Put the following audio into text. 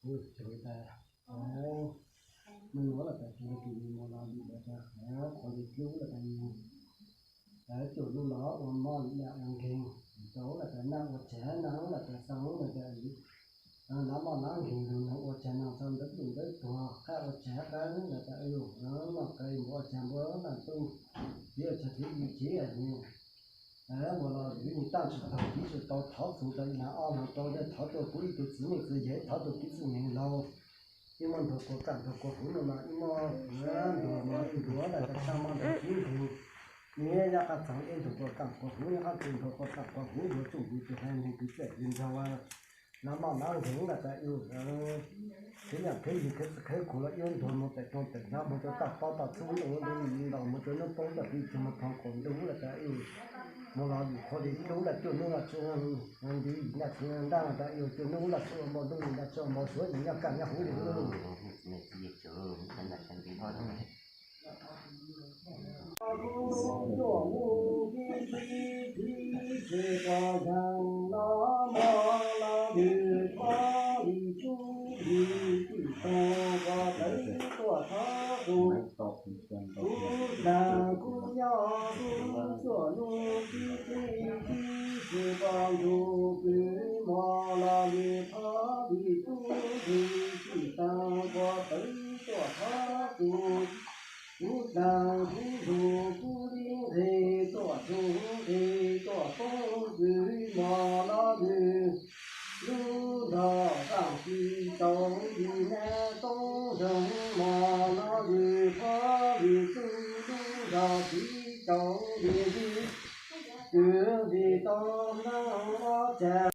Tus tas, nws ua los tas tsuas tus nws mus los lwm los tas qhov li hlub los tas, cuam nws los ua moj li ua nkeeg, rau los tas naj ua tsav, naj los tas xav los tas nab moj nab nkeeg, nws ua tsav noj tau ntawv tuj ntawv tuag, qab ua tsav qab los tas noj qab mus ua tsav npua noj tuj, txiv ua tsav txiv yim txiv mus los lwm tus tag tsis tau, txiv tsis tau thov txug tau ib leeg ob leeg rau, thov tuaj kuv ib tug txiv neej txiv yaig, thov tuaj kuv txiv neej laug. Ib muaj ntuag kua kam ntuag kua huv no mas ib muaj ntuag mas ntuag los tas tshaj muaj ntuag kib ntuag, nws yaj qab txoog ib ntuag kua kam kua huv, nyob qab txug ntuag kua kam kua huv ntuag tsuj ntuag tus haiv neeg tus txawm tus nraug, nab moj nab nkeeg los tas ib, kheb yam kheb yig kheb txwv kheb khuv los ib ntuag mus pem roob pem ntsa mus rau toj pob toj txhub ntuj ntuj ntaus mus rau nub poob toj pib tug mus thoom kaum ntuj los tas ib, mus los lwm qhov li hlub los cuaj nub los tsuj nti yim ntaj txwv ntaj los tas ib, cuaj nub los tsuj ua npau ntuj yim ntaj tsuj ua npau suav yim nyob kaj nyob huv li hlub. Kuv cuaj mus kib tib tib tsis pom yag los mog los lwm qhov li tub li twm tog pov tawv tuaj thov tus, kuv dag kuv nyob kuv cuaj mus kib tib tib tsis pom ntug pw mog los lwm qhov li tub li twm tog pov tawv tuaj thov tus, kuv dag kuv ntug kuv li nqhis tuaj tug nqhis tuaj poob pw mog los lwm lub nrog zaaj tsis tau li nab toob zeeg mog los lwm qhov li tub lub nrog tsis tau li li, twb li tau nab ob tsav